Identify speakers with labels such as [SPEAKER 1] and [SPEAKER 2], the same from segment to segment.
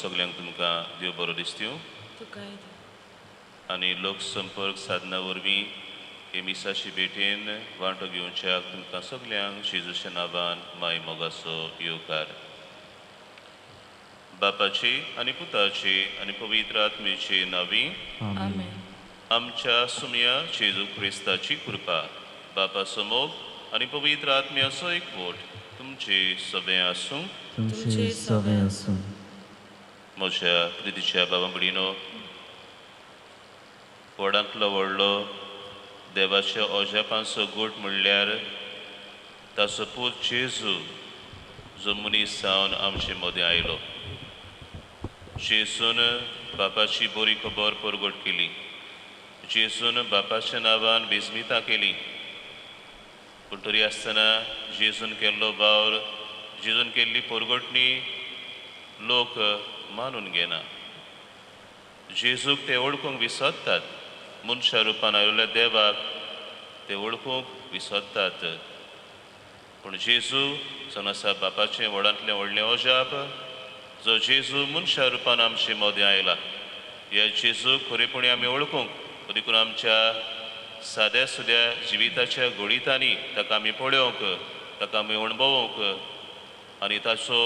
[SPEAKER 1] सगळ्यांक तुमकां देव बरो दिसत्यो आनी लोकसंपर्क साधना वरवीं हे मिसाची भेटेन वांटो घेवच्याक तुमकां सगळ्यांक जेजूच्या नांवान माय मोगाचो येवकार. बापाची आनी पुताची आनी पवित्र आत्मेची नांवी आमच्या सुमया जेजू क्रिस्ताची कृपा, बापाचो मोग आनी पवित्र आत्म्याचो एकवट तुमचे सगळें आसूं.
[SPEAKER 2] तुमचे सगळें आसूं.
[SPEAKER 1] म्हज्या प्रितीच्या बाबा भयणीनो, व्हडांतलो व्हडलो देवाच्या अजापांचो गूट म्हणल्यार ताचो पूत जेजू, जो मनीस जावन आमचे मदें आयलो. जेजून बापाची बरी खबर परगट केली. जेजून बापाच्या नांवान बेजमितां केली. पूण तरी आसतना जेजून केल्लो वावर, जेजून केल्ली परगटणी लोक मानून घेना. जेजूक ते वळखूंक विसरतात. मनशा रुपान आयिल्ल्या देवाक ते वळखूंक विसरतात. पूण जेजू जावन आसा बापाचें व्हडांतलें व्हडलें अजाप, जो जेजू मनशा रुपान आमचे मदें आयला. ह्या जेजूक खरेपणी आमी वळखूंक देखून आमच्या साद्या सुद्या जिविताच्या घडितांनी ताका आमी पळोवंक, ताका आमी अणभवूंक आनी ताचो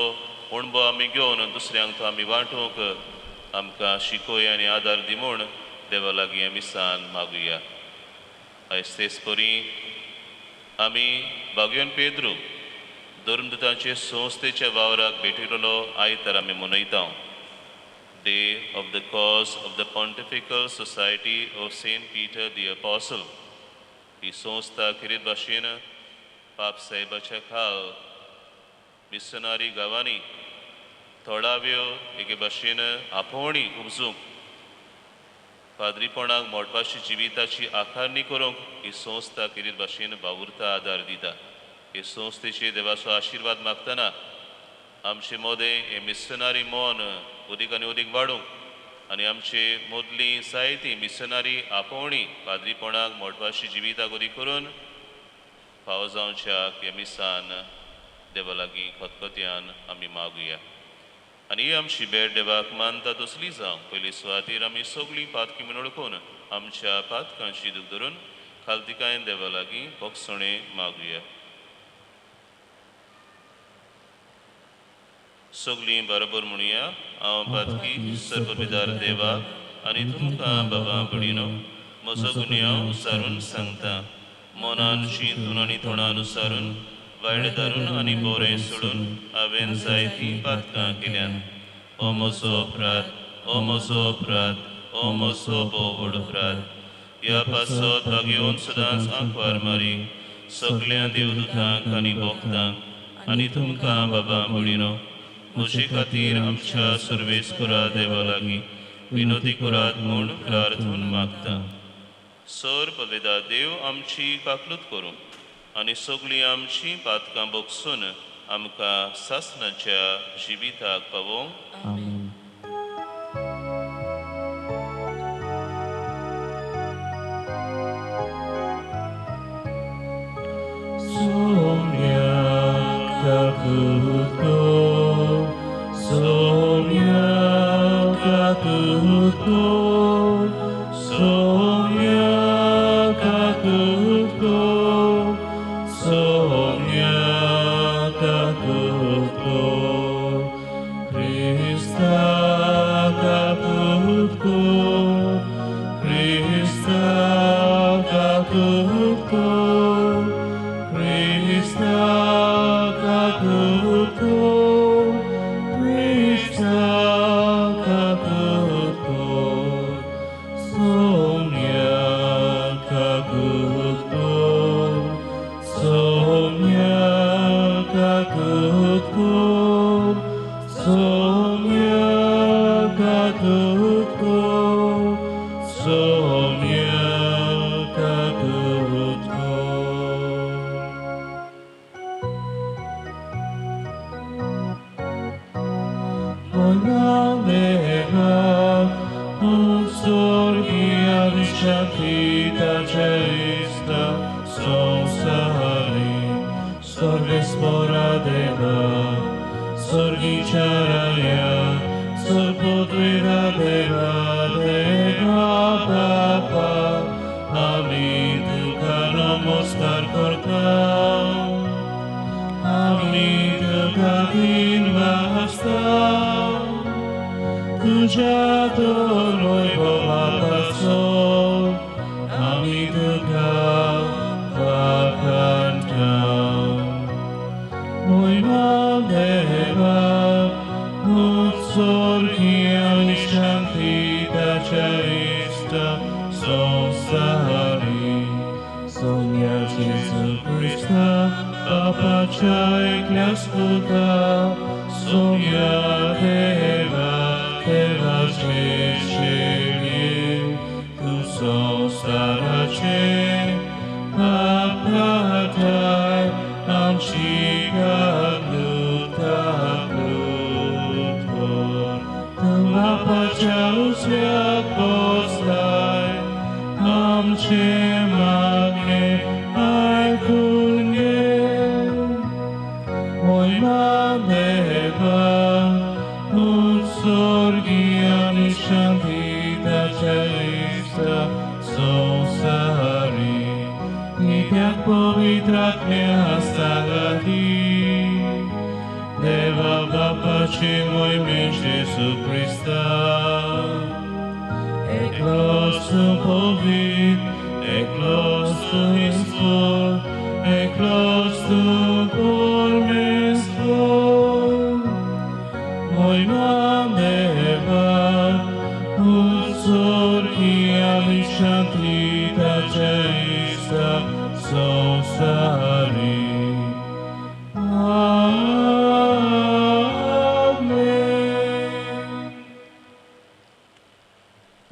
[SPEAKER 1] अणभव आमी घेवन दुसऱ्यांक तो आमी वांटूंक आमकां शिकय आनी आदार दी म्हूण देवा लागीं आमी सान मागुया. आयज तेच परी आमी बागयोन पेद्रू धर्मदूतांचे संस्थेच्या वावराक भेटिल्लो आयतार आमी मनयता. Day of the cause of the Pontifical Society of Saint Peter the Apostle. ही संस्था खेरीत भाशेन पाप साहेबाच्या खाल मिशनरी गांवांनी थळाव्यो एके भाशेन आपोवणी उपजूंक, पाद्रीपणाक मोडपाची जिविताची आकारणी करूंक ही संस्था खेरीत भाशेन वावुरता, आदार दिता. हे संस्थेचे देवाचो आशिर्वाद मागतना आमचे मदें हे मिशनरी मन अदीक आनी अदीक वाडूंक आनी आमचे मदली जायती मिशनरी आपोवणी पाद्रीपणाक मोडपाची जिविताक अदीक करून फावो जावच्याक हे मिसान देवा लागीं खतखत्यान आमी मागुया. आनी ही आमची भेट देवाक मानता तसली जावं. पयली सुवातेर आमी सगळीं पातकी म्हूण वळखून आमच्या पातकांची दूख धरून खालतिकायेन देवा लागीं भोगसणें मागुया. सगळीं बरोबर म्हणुया, हांव पातकी सर्वविदार देवा आनी तुमकां बाबा भयणीनो म्हजो गुन्यांव उसारून सांगता. मनान चिंतून आनी तोंडान उसारून, वायट धरून आनी बरें सोडून हांवें जायतीं पातकां केल्यात. ओ म्हजो अपराध, ओ म्हजो अपराध, ओ म्हजो भोव व्हड अपराध. ह्या पासत भागेवन सदांच आंकवार मारी सगळ्या देवदूतांक आनी भक्तांक आनी तुमकां बाबा भयणीनो म्हजे खातीर आमच्या सर्वेस्परा देवा लागीं विनोदी करात म्हूण प्रार्थून मागता. सर पवेदा देव आमची काकलूत करूं आनी सगळीं आमची पातकां भोगसून आमकां सासणाच्या जिविताक पावोवंक.
[SPEAKER 2] आमेन.
[SPEAKER 3] Saumya काकूत.
[SPEAKER 2] Kakutko, Sonia Kakutko, Sonia Kakutko, Krista Kakutko, Krista Kakutko, Krista Kakutko, Krista Kakutko, Sonia Kakutko, Sonia Kakutko, Sonia Kakutko, Sonia Kakutko.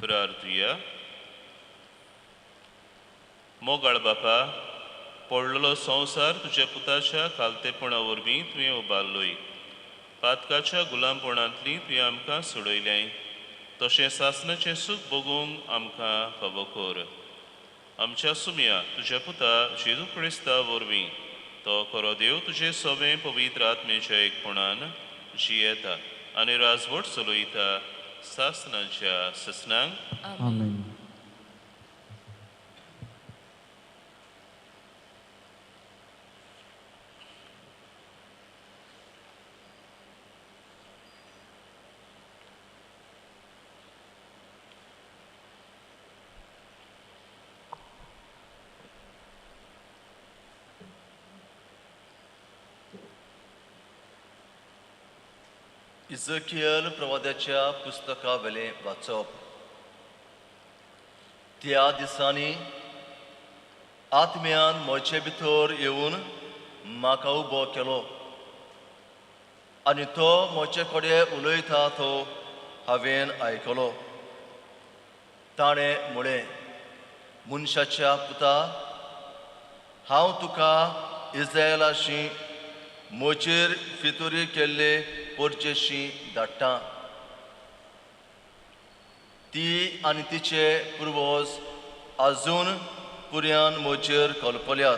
[SPEAKER 1] प्रार्थुया. मोगाळ बापा, पडलेलो संवसार तुज्या पुताच्या खालतेपणा वरवीं तुवें उबारलोय. पातकाच्या गुलामपणांतली तुवें आमकां सोडयलें, तशें सासणाचें सूख भोगूंक आमकां फावो कर. आमच्या सुम्या तुज्या पुता जेजू क्रिस्ता वरवीं तो खरो देव तुजे सवें पवित्र आत्मेच्या एकपणान जियेता आनी राजवट चलयता सासणाच्या ससनांक.
[SPEAKER 2] आमेन.
[SPEAKER 3] इजकियल प्रवाद्याच्या पुस्तका वेलें वाचप. त्या दिसांनी आत्म्यान म्हजे भितर येवन म्हाका उबो केलो आनी तो म्हजे कडेन उलयता तो हांवें आयकलो. ताणें म्हळें, मनशाच्या पुता, हांव तुका इस्रायलाशी म्हजेर फितुरी केल्ले पोरचेशी धाडटा. ती आनी तिचे पुर्वज आजून पुर्यान म्हजेर कल्पल्यात.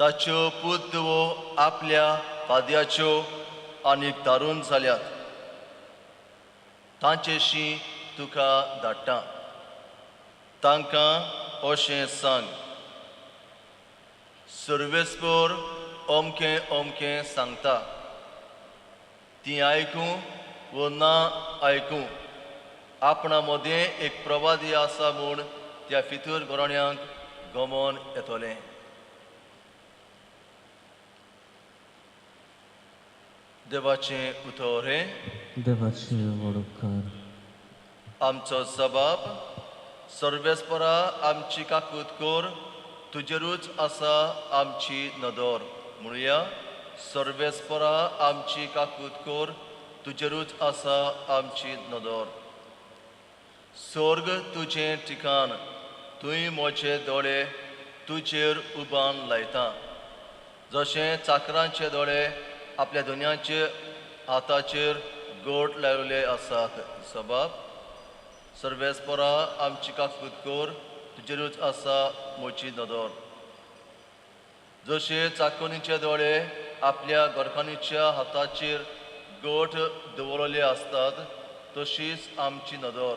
[SPEAKER 3] ताच्यो पूत आपल्या फाद्याच्यो आनी दारून जाल्यात. तांचेशी तुका धाडटा. तांकां अशें सांग, सर्वेस्पर अमकें अमकें सांगता, ती आयकूं वो ना आयकूं, आपणा मदें एक प्रवादी आसा म्हूण त्या फितूर घराण्यांक गमन येतलें. देवाचें उतर हें.
[SPEAKER 2] देवाचे व्हड उपकार.
[SPEAKER 3] आमचो सबाब सर्वेस्परा आमची काकूत कर, तुजेरूच आसा आमची नदर. म्हणुया, सर्वेस्परा आमची काकूत कर, तुजेरूच आसा आमची नदर. स्वर्ग तुजें ठिकाण, तुंय म्हजे दोळे तुजेर उबान लायता. जशें चाकरांचे दोळे आपल्या दोनयांचे हाताचेर गोट लायिल्ले आसात. सबाब सर्वेस्परा आमची काकूत कर, तुजेरूच आसा म्हजी नदर. जशे चाकोनीचे दोळे आपल्या घरकान्नीच्या हाताचेर गोठ दवरलेले आसतात, तशीच आमची नदर.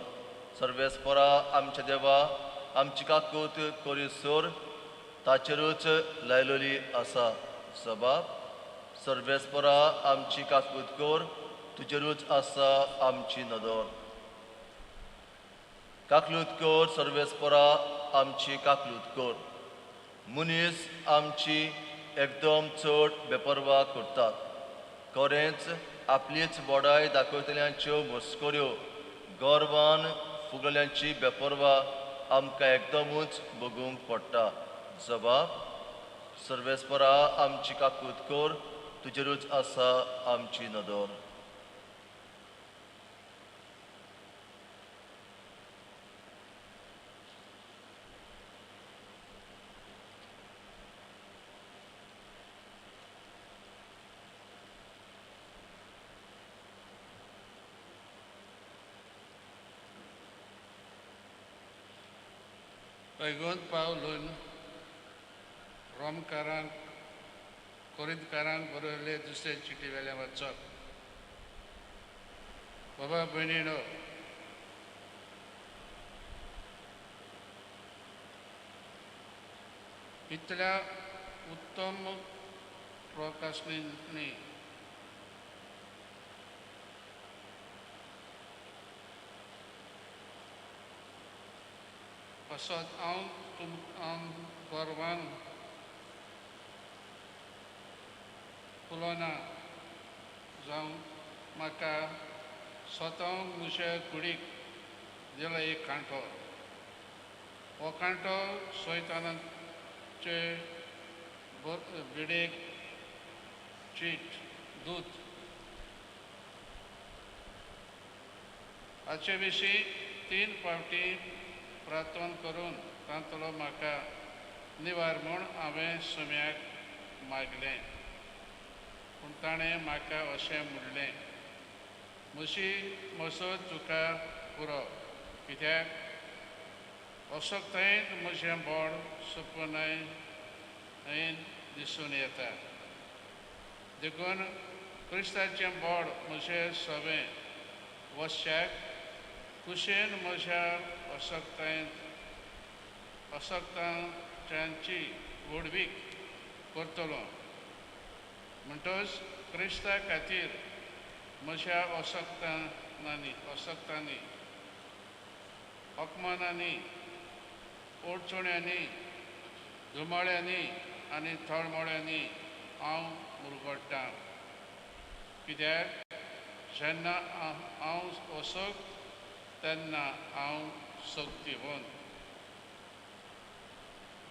[SPEAKER 3] सर्वेस्परा आमच्या देवा आमची काकूत करीसर ताचेरूच लायलेली आसा. सबाब सर्वेस्परा आमची काकूत कर, तुजेरूच आसा आमची नदर. काकलूत कर सर्वेस्परा आमची काकलूत कर. मनीस आमची एकदम चड बेपर्वा करतात, खरेंच आपलीच बडाय दाखयतल्यांच्यो मस्कऱ्यो, गर्वान फुगल्यांची बेपर्वा आमकां एकदमूच भोगूंक पडटा. जबाब सर्वेस्परा आमची काकूत कर, तुजेरूच आसा आमची नदर.
[SPEAKER 4] पैगोन पावलून रोमकारांक कोरिंतकारांक बरयल्ले दुसरे चिटी वेल्यान वाचप. बाबा भयणीनो, इतल्या उत्तम प्रकाशनी पासत हांव तुमकां गर्वान उलोना जावं म्हाका स्वताक म्हज्या कुडीक दिलो एक कांटो. हो कांटो सैतानाचे बिडेक चीट दूत. हाचे विशीं 3 फावटी प्रार्थना करून तांतलो म्हाका निवार म्हूण हांवें सुम्याक मागलें, पूण ताणें म्हाका अशें म्हणलें, म्हजी मसत तुका पुरो, कित्याक असक्तायेंत म्हजें बोड सुपनायेन दिसून येता. देखून क्रिस्ताचें बोड म्हजें सवें वश्याक कुशेन म्हज्या असक्तायेंत असक्तांची व्हडवीक करतलो. म्हणटच क्रिस्ता खातीर म्हज्या असक्तांनी अपमानांनी, अडचण्यांनी, धुमाळ्यांनी आनी थळमळ्यांनी हांव मुरगडटां. कित्याक जेन्ना हांव असक्त तेन्ना हांव शक्तिवंत.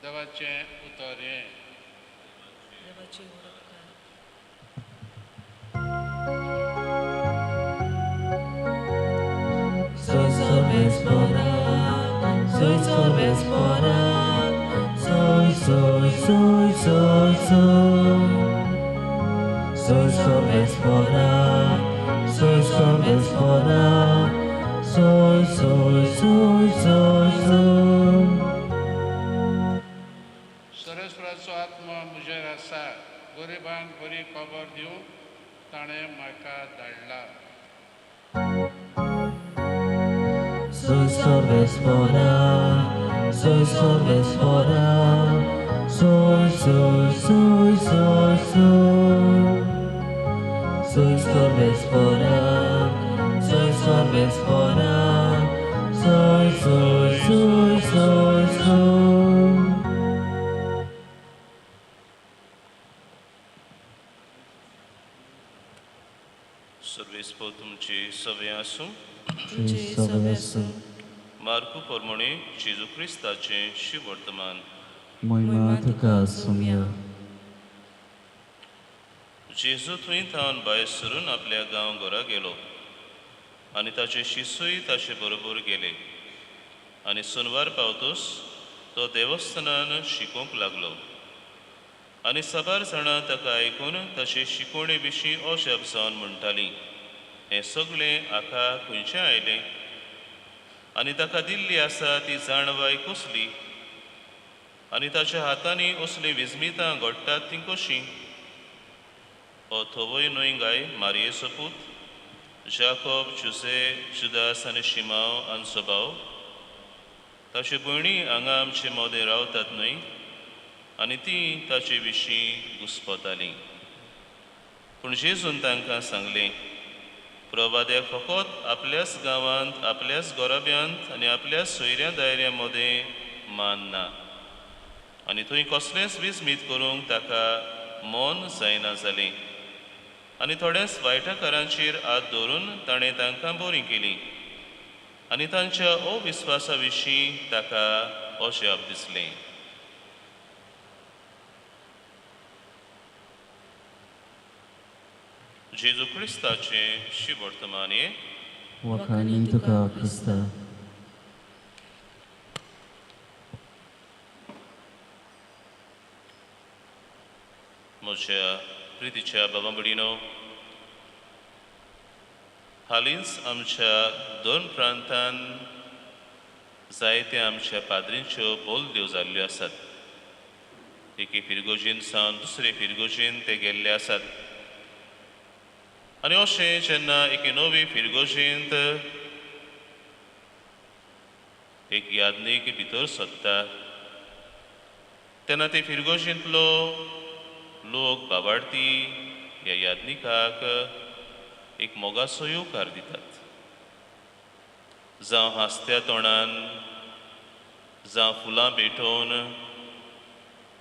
[SPEAKER 4] देवाचें उतर हें.
[SPEAKER 2] Soy Sorvespora, soy Sorvespora, soy, soy, soy, soy, soy. Soy Sorvespora, soy Sorvespora, soy, soy, soy, soy, soy.
[SPEAKER 4] सरस्वराचो आत्मा म्हजेर आसा, गरिबांक बरी खबर दिवंक ताणें म्हाका धाडला.
[SPEAKER 2] Soy सर्वेस्पोरा, soy सर्वेस्पोरा, soy, soy, soy, soy, soy. Soy सर्वेस्पोरा, soy सर्वेस्पोरा, soy, soy, soy, soy, soy.
[SPEAKER 1] सर्वेस्पोर तुमची सवे आसूं.
[SPEAKER 2] तुमची सवे आसूं.
[SPEAKER 1] मार्कू पोरमोणे जेजू क्रिस्ताचें शिवर्तमान.
[SPEAKER 2] महिमा तुका आसूंया.
[SPEAKER 1] जेजू थंय थावन भायर सरून आपल्या गांव घरा गेलो आनी ताचे शिसूय ताचे बरोबर गेले आनी सुनवार पावतूच तो देवस्थानान शिकोवंक लागलो आनी साबार जाणां ताका आयकून ताचे शिकवणे विशीं अजाप जावन म्हणटालीं, हें सगळें हाका खंयचें आयलें आनी ताका दिल्ली आसा ती जाणवाय कसली आनी ताच्या हातांनी असलीं विस्मितां घडटात तीं कशीं? हो थवय न्हय गाय मारयेचो पूत, जाकोब, जुसे, जुदास आनी शिमाव हांचो भाव? ताच्यो भयणी हांगा आमचे मदें रावतात न्हय? आनी तीं ताचे विशीं घुस्पतालीं. पूण जेजून तांकां सांगलें, प्रवाद्याक फकत आपल्याच गांवांत, आपल्याच घराब्यांत आनी आपल्या सोयऱ्या दायऱ्या मदें मान ना आनी थंय कसलेंच विस्मीत करूंक ताका मन जायना जालें आनी थोड्याच वायटाकारांचेर हात दवरून ताणें तांकां बरीं केलीं आनी तांच्या अविस्वासा विशीं ताका अजाप दिसलें. जेजू क्रिस्ताचें शिवर्तमान हें.
[SPEAKER 2] वाखाणी तुका क्रिस्ता.
[SPEAKER 1] म्हज्या प्रितीच्या बाबा भयणीनो, हालींच आमच्या दोन प्रांतान जायत्या आमच्या पाद्रींच्यो बोलद्यो जाल्ल्यो आसात. एके फिरगोजीन सावन दुसरे फिरगोजीन ते गेल्ले आसात आनी अशें जेन्ना एके नवे फिरगोजींत एक यादनीक भितर सरता तेन्ना ते फिरगोजींतलो लोक बाबार्थी ह्या यादनिकाक एक मोगाचो येवकार दितात. जावं हांसत्या तोंडान, जावं फुलां भेटोवन,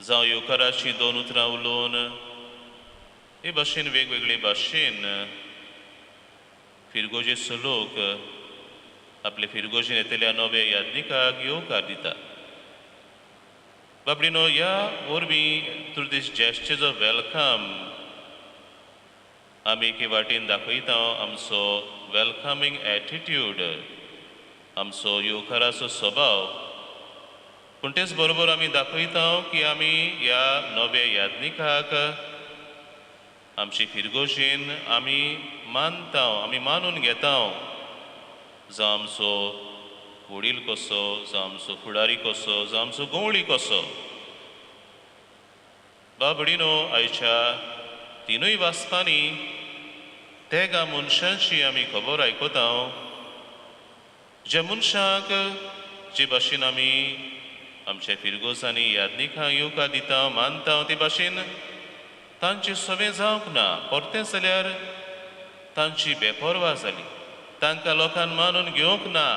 [SPEAKER 1] जावं येवकाराचीं दोन उतरां उलोवन, हे भाशेन वेगवेगळे भाशेन फिरगोजेचो लोक आपले फिरगोजेन येतल्या नव्या यादनिकाक येवकार दिता. बाबडीनो, ह्या वरवीं थ्रू दीस जेस्चर जो welcome आमी एके वाटेन दाखयता आमचो वेलकमींग एटिट्यूड, आमचो येवकाराचो स्वभाव. पूण तेच बरोबर आमी दाखयता की आमी ह्या नव्या यादनिकाक आमची फिरगोजेन आमी मानता, आमी मानून घेता. जावं आमचो वडील कसो, जावं आमचो फुडारी कसो, जावं आमचो गवळी कसो. बाबडीनो, आयच्या तिनूय वाचपांनी तेगा मनशांची आमी खबर आयकता, ज्या मनशांक जे भाशेन आमी आमच्या फिरगोजांनी यादनिकां येवकार दिता, मानता, ते भाशेन तांची सवें जावंक ना. परतें जाल्यार तांची बेपर्वा जाली, तांकां लोकान मानून घेवंक ना,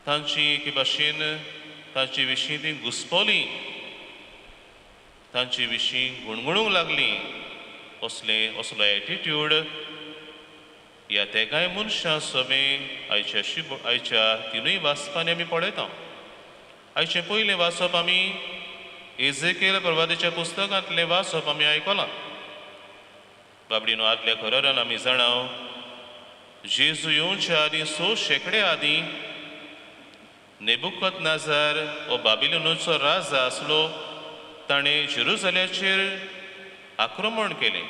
[SPEAKER 1] तांची एके भाशेन तांचे विशीं ती घुस्पली, तांचे विशीं गुणगुणूंक लागली. असले असलो एटिट्यूड ह्या तेगाय मनशां सवें आयच्या तिनूय वाचपांनी आमी पळयता. आयचें पयलें वाचप आमी एजेकेल प्रवादीच्या पुस्तकांतलें वाचप आमी आयकलां. बाबडीनो, आदल्या खरारान आमी जाणाव जेजू येवच्या आदीं 6 शेंकडे आदीं नेबुकदनेझर हो बाबिलोनाचो राजा आसलो. ताणें जेरुजाल्याचेर आक्रमण केलें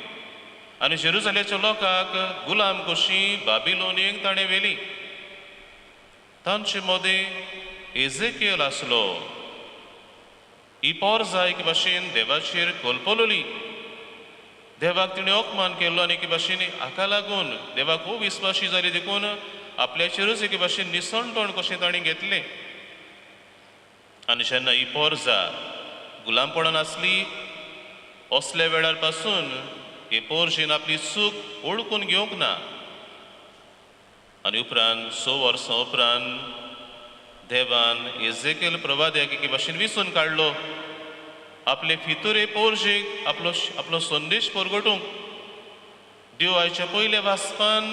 [SPEAKER 1] आनी जेरुजाल्याच्या लोकांक गुलाम कशी बाबिलोनीक ताणें व्हेली. तांचे मदें एजेकेल आसलो. ही पोरजा एके भाशेन देवाचेर कोलपलोली. देवाक तिणें अपमान केल्लो आनी एके भाशेन हाका लागून देवाक अविस्वाशी जाली देखून आपल्याचेरूच एके भाशेन निसणटण कशें ताणें घेतलें. आनी जेन्ना ही पोरजा गुलामपणान आसली असल्या वेळार पासून हे पोरजेन आपली चूक ओळखून घेवंक ना. आनी उपरांत 6 वर्सां उपरांत देवान एजेकेल प्रवाद्याक एके भाशेन विसून काडलो आपले फितुरे पोरजेक आपलो आपलो संदेश परगटूंक. देव आयच्या पयल्या वाचपान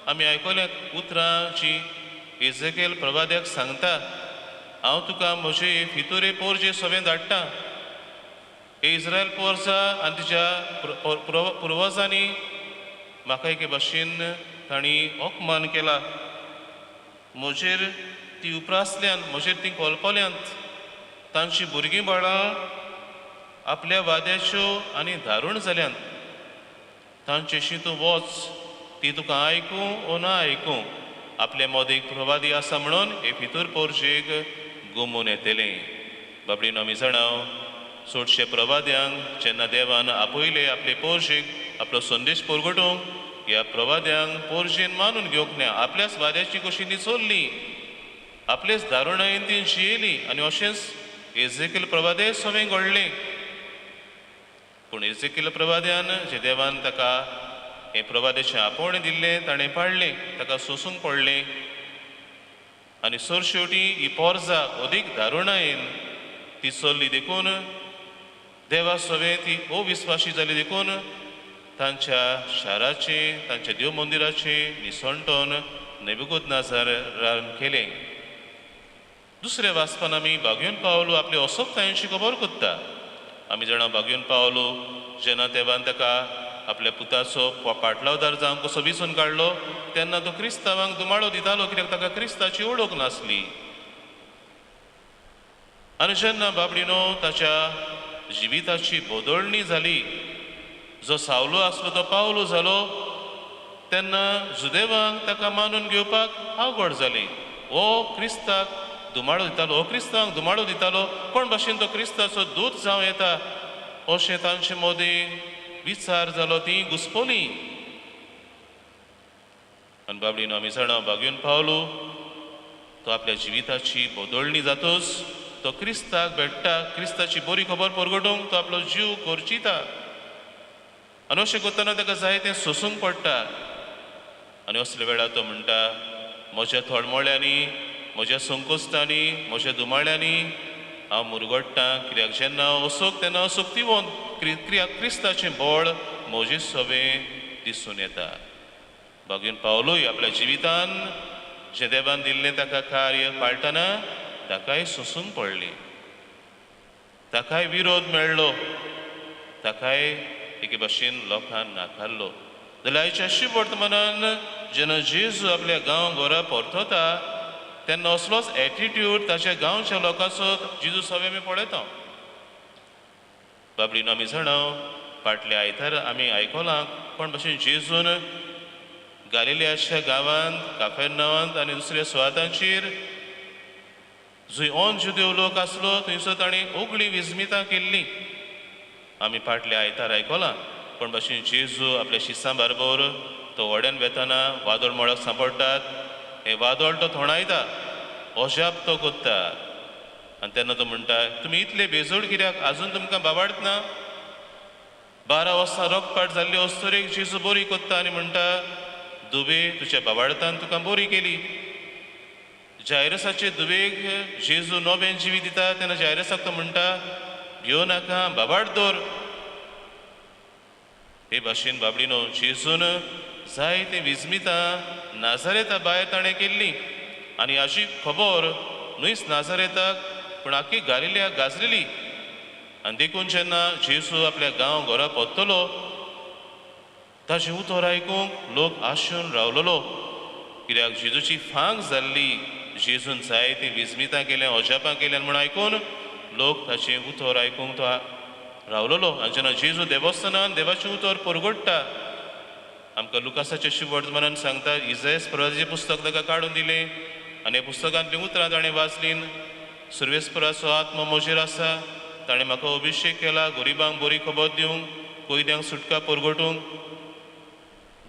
[SPEAKER 1] आमी आयकल्या उतरां जी एजेकेल प्रवाद्याक सांगता, हांव तुका म्हजे फितुरे पोरजे सवें धाडटा. हे इस्रायल पोरजा आनी तिच्या पुर्वजांनी म्हाका एके भाशेन तांणी अपमान केला, म्हजेर ती उप्रासल्यान, म्हजेर ती कोलपल्यांत, तांची भुरगीं बाळां आपल्या वाद्याच्यो आनी धारूण जाल्यांत. तांचेशी तूं वच, ती तुका आयकूं ओ ना आयकूं, आपल्या मदें एक प्रवादी आसा म्हणून हे फितूर पोरजेक गुमून येतलें. बाबडीन आमी जाणां चडशे प्रवाद्यांक जेन्ना देवान आपयले आपले पोरजेक आपलो संदेश परगटूंक, ह्या प्रवाद्यांक पोरजेन मानून घेवंक ना, आपल्याच वाद्याची कशी ती चल्ली, आपलेच दारुणायेन ती जियेली. आनी अशेंच एजेकेल प्रवादे सवें घडलें. पूण एजेकेल प्रवाद्यान जे देवान ताका हें प्रवाद्याचें आपोवणें दिल्लें ताणें पाडलें, ताका सोसूंक पडलें. आनी सरशेवटी ही पोरजा अदीक दारुणायेन ती चल्ली देखून देवा सवें ती अविस्वाशी जाली देखून तांच्या शाराचें तांच्या देव मंदिराचें निसणटण नेबुकदनेझरान केलें. दुसऱ्या वाचपान आमी बागयोन पावलो आपले असोकतायेची खबर कोत्ता. आमी जाणा बागयोन पावलो जेन्ना देवान ताका आपल्या पुताचो पाटलावदार जावंक कसो विसून काडलो तेन्ना तो क्रिस्तांवांक दुमाळो दितालो, कित्याक ताका क्रिस्ताची ओळख नासली. आनी जेन्ना बाबडीनो ताच्या जिविताची बदलणी जाली, जो सावलो आसलो तो पावलो जालो, तेन्ना जुदेवांक ताका मानून घेवपाक आवघड जाली. हो क्रिस्ताक दुमाळो दितालो, हो क्रिस्तांक दुमाळो दितालो, कोण भाशेन तो क्रिस्ताचो दूत जावं येता अशें तांचे मदीं विचार जालो, ती घुसपली. आनी बाबडीन आमी जाणा बागयोन पावलो तो आपल्या जिविताची बदलणी जातच तो क्रिस्ताक भेट्टा, क्रिस्ताची बरी खबर परगटूंक तो आपलो जीव खर्चिता. आनी अशें करतना ताका जाय तें सोसूंक पडटा. आनी असल्या वेळार तो म्हणटा, म्हज्या थोडमोळ्यांनी, म्हज्या संकोश्टांनी, म्हज्या दुमाळ्यांनी हांव मुरगडटा, कित्याक जेन्ना असोक तेन्ना असोक तिवोन क्रिस्ताचें बळ म्हजे सवें दिसून येता. बागयोन पावलोय आपल्या जिवितान जें देवान दिल्लें ताका कार्य पाळटना ताकाय सोसूंक पडलें, ताकाय विरोध मेळ्ळो, ताकाय एके भाशेन लोकांक नाकारलो. जाल्यार आयच्या वर्तमानान जेन्ना जेजू आपल्या गांव घरा परतता तेन्ना असलोच एटिट्यूड ताच्या गांवच्या लोकांचो जेजू सवें आमी पळयता. बाबडीन आमी जाणा फाटल्या आयतार आमी आयकलां कोण भाशेन जेजून गालिलियाच्या गांवांत काफेरनावांत आनी दुसऱ्या सुवातांचेर जंय ऑन जुदेव लोक आसलो थंयसर ताणें ओगळी विस्मितां केल्ली. आमी फाटल्या आयतार आयकलां कोण भाशेन जेजू आपल्या शिसां बरोबर तो व्हड्यान वेतना वादळ मळाक सांपडटात, हें वादळ तो थोंडायता, अजाप तो कोत्ता. आनी तेन्ना तो म्हणटा, तुमी इतले बेजोड कित्याक, आजून तुमकां बाबाडत ना? 12 वर्सां रोगपाट जाल्ली अस्तुरेक जेजू बरी कोत्ता आनी म्हणटा, दुबे तुज्या बाबाडतान तुका बरी केली. जायरसाचे दुबेक जेजू नवें जिवीत दिता तेन्ना जायरसाक तो म्हणटा, घेव नाका, बाबाड दवर. हे भाशेन बाबडीनो जेजून जायते विस्मितां नाजारेता भायर ताणें केल्ली. आनी हाजी खबर न्हयच नाजारेताक पूण आख्खी गालिलियाक गाजलेली. आनी देखून जेन्ना जेजू आपल्या गांव घरा परतलो ताचें उतर आयकूंक लोक आशून रावलेलो, कित्याक जेजूची फांक जाल्ली. जेजून जायतीं विस्मितां केल्यां, अजापां केल्यां म्हूण आयकून लोक ताचें उतर आयकूंक तो रावलेलो. आनी जेन्ना जेजू देवस्थानान देवाचें उतर परगडटा, आमकां लुकासाच्या शुभवर्तमानान सांगता, इजायस प्रवादाचें पुस्तक ताका काडून दिलें आनी पुस्तकांतलीं उतरां ताणें वाचलीं. सर्वेस्पराचो आत्मो म्हजेर आसा, ताणें म्हाका अभिशेक केला गरिबांक बरी खबर दिवंक, कैद्यांक सुटका परगटूंक,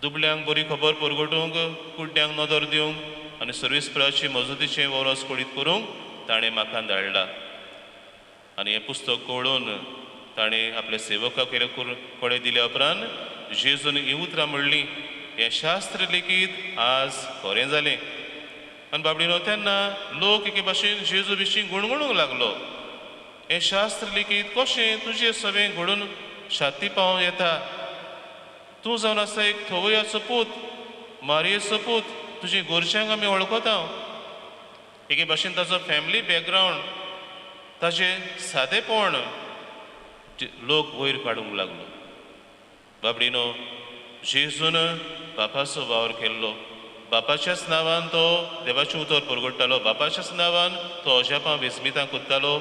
[SPEAKER 1] दुबल्यांक बरी खबर परगटूंक, कुड्ड्यांक नदर दिवंक आनी सर्वीसप्राची मजतीचें वरस कळीत करूंक ताणें म्हाका धाडला. आनी हें पुस्तक कळून ताणें आपल्या सेवकाक कडेन दिल्या उपरांत जेजून हीं उतरां म्हणलीं, हें शास्त्र लेगीत आज खरें जालें. आनी बाबडीनो तेन्ना लोक एके भाशेन जेजू विशीं गुणगुणूंक लागलो, हें शास्त्र लेगीत कशें तुजें सगळें घडून शाती पावोवं येता? तूं जावन आसा एक थवयाचो पूत, मारयेचो पूत, तुजे गोरच्यांक आमी वळखता. एके भाशेन ताचो फॅमिली बॅकग्रावंड, ताचें सादेपण लोक वयर काडूंक लागलो. बाबडीनो जेजून बापाचो वावर केल्लो, बापाच्याच नांवान तो देवाचें उतर परगट्टालो, बापाच्याच नांवान तो अजापां विस्मितां करतालो.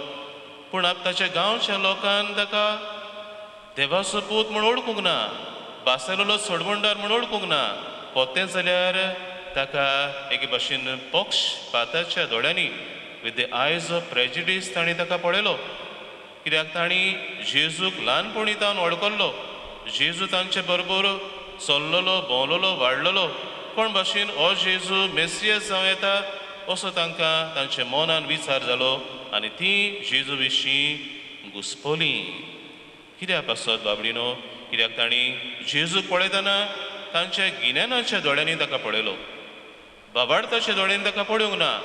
[SPEAKER 1] पूण ताच्या गांवच्या लोकान ताका देवाचो पूत म्हूण वळखूंक ना, बासेलेलो सोडवणदार म्हूण वळखूंक ना. पोतें जाल्यार ताका एके भाशेन पक्षपाताच्या दोळ्यांनी, with the eyes of prejudice तांणी ताका पळयलो. कित्याक तांणी जेजूक ल्हानपणी तावन वळखल्लो, जेजू तांचे बरोबर चल्लोलो, भोंवलोलो, वाडलोलो. कोण भाशेन हो जेजू मेसियस जावं येता असो तांकां तांच्या मनान विचार जालो आनी ती जेजू विशीं घुसपली. कित्याक पासत बाबडीनो? कित्याक तांणी जेजूक पळयतना तांच्या गिन्यानाच्या दोळ्यांनी ताका पळयलो, बाबाडताच्या दोळ्यांनी ताका पळोवंक ना.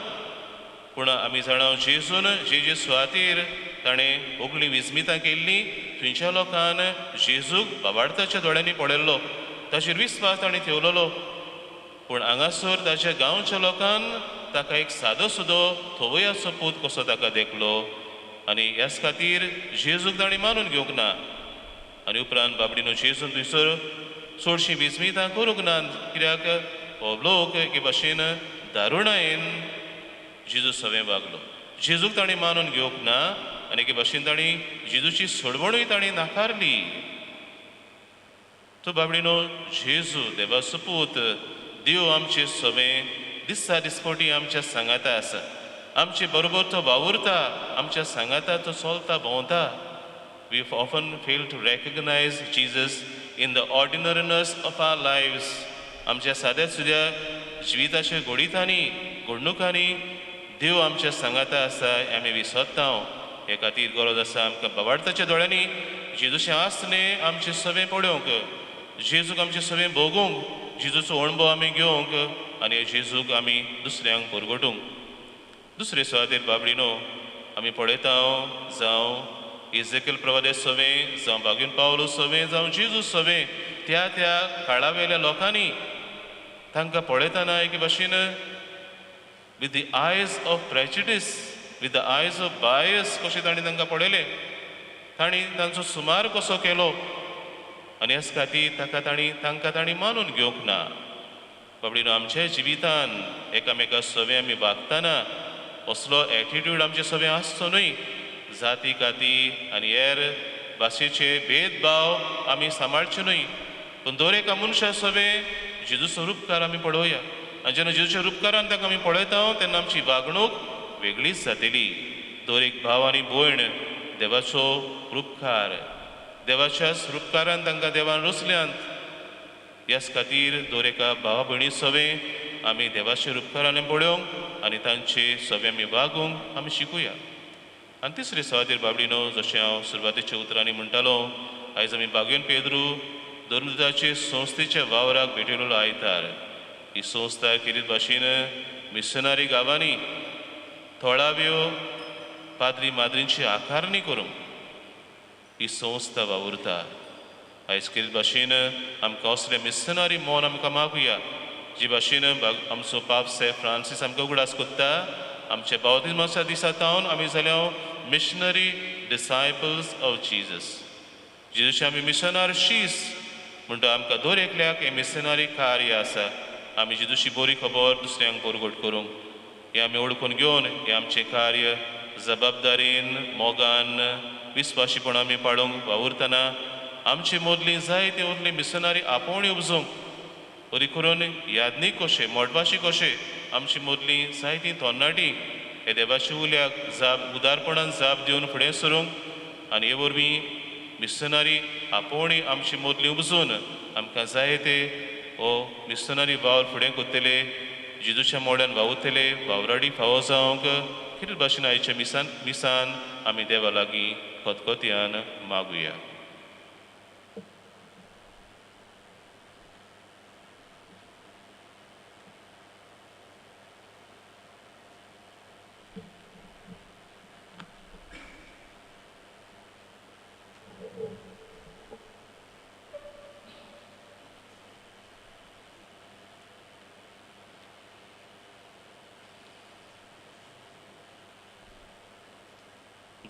[SPEAKER 1] पूण आमी जाणा जेजून जे जे सुवातेर ताणें उगली विस्मितां केल्ली थंयच्या लोकान जेजूक बाबाडताच्या दोळ्यांनी पळयल्लो, ताचेर विस्वास ताणें ठेवलेलो. पूण हांगासर ताच्या गांवच्या लोकान ताका एक सादो सुदो थवयाचो पूत कसो ताका देखलो आनी ह्याच खातीर जेजूक ताणें मानून घेवंक ना. आनी उपरांत बाबडीनो जेजून थंयसर चडशीं विस्मितां करूंक ना, कित्याक हो लोक एके भाशेन दारुणायेन जेजू सवें वागलो. जेजूक ताणें मानून घेवंक ना आनी एके भाशेन ताणें जेजूची सोडवणूय ताणें नाकारली. तो बाबडीनो जेजू देवाचो पूत, देव आमचे सवें दिसा दिसपटी आमच्या सांगाता आसा, आमचे बरोबर तो वावुरता, आमच्या सांगाता तो चलता भोंवता. We often fail to recognize Jesus in the ordinariness of our lives. आमच्या साद्या सुद्या जिविताच्या घडितांनी, घडणुकांनी देव आमच्या सांगाता आसा हें आमी विसरता. हे खातीर गरज आसा आमकां बाबाडताच्या दोळ्यांनी जेजूचें आसणें आमचें सवें पळोवंक, जेजूक आमचें सवें भोगूंक, जेजूचो अणभव आमी घेवंक आनी जेजूक आमी दुसऱ्यांक परगटूंक. दुसरे सुवातेर बाबडीनो आमी पळयता, जावं इजेकेल प्रवादे सवें, जावं बागीन पावलो सवें, जावं जेजू सवें, त्या त्या काळावेल्या लोकांनी तांकां पळयतना एके भाशेन with the eyes of prejudice, with the eyes of bias कशें तांणी तांकां पळयलें, तांणी तांचो सुमार कसो केलो आनी ह्याच खातीर ताका तांणी तांकां तांणी मानून घेवंक ना. बाबडीनो आमच्या जिवितान एकामेका सवें आमी वागतना असलो एटिट्यूड आमचे सवें आसचो न्हय. जाती काती आनी हेर भाशेचे भेदभाव आमी सांबाळचे न्हय, पूण दर एका मनशा सवें जेजूचो रुपकार आमी पळोवया आनी जेन्ना जेजूच्या रुपकारान ताका आमी पळयता तेन्ना आमची वागणूक वेगळीच जातली. दर एक भाव आनी भयण देवाचो रुपकार, देवाच्याच रुपकारान तांकां देवान रचल्यांत. ह्याच खातीर दर एका भावा भयणी सवें आमी देवाच्या रुपकारान पळोवंक आनी तांचे सवें आमी वागूंक आमी शिकुया. आनी तिसरे सुवातेर बाबडीनो जशें हांव सुरवातेच्या उतरांनी म्हणटालो, आयज आमी बागेन पेद्रू धर्मदूताचे संस्थेच्या वावराक भेटयलेलो आयतार. ही संस्था खेरीत भाशेन मिशनरी गांवांनी थळाव्यो पाद्री माद्रींची आकारणी करूंक ही संस्था वावुरता. आयज खेरीत भाशेन आमकां असले मिशनरी मन आमकां मागुया, जे भाशेन आमचो पाप साहेब फ्रांसीस आमकां उगडास कोत्ता. आमच्या बावतिज्माच्या दिसा तावन आमी जाल्या मिशनरी डिसायपल्स ऑफ जीजस. जेजूचे आमी मिशनार शीस म्हणटा. आमकां दर एकल्याक हें मिशनरी कार्य आसा. आमी जेजूची बरी खबर दुसऱ्यांक परगट करूंक हें आमी वळखून घेवन हें आमचें कार्य जबाबदारीन, मोगान, विस्वाशीपण आमी पाळोवंक वावुरतना आमचे मदलीं जायती उरली मिशनरी आपोवणी उपजूंक, बरी करून यादनीक कशें, मोटवाशी कशें आमची मदलीं जायतीं तरणाटीं हे देवाच्या उल्याक जाप उदारपणान जाप दिवन फुडें सरूंक आनी हे वरवीं मिशनरी आपोवणी आमची मदलीं उपजून आमकां जायते हो मिशनरी वावर फुडें करतले, जेजूच्या मोड्यान वावुरतले वावराडी फावो जावंक कितें भाशेन आयच्या मिसान आमी देवा लागीं खतखत्यान मागुया.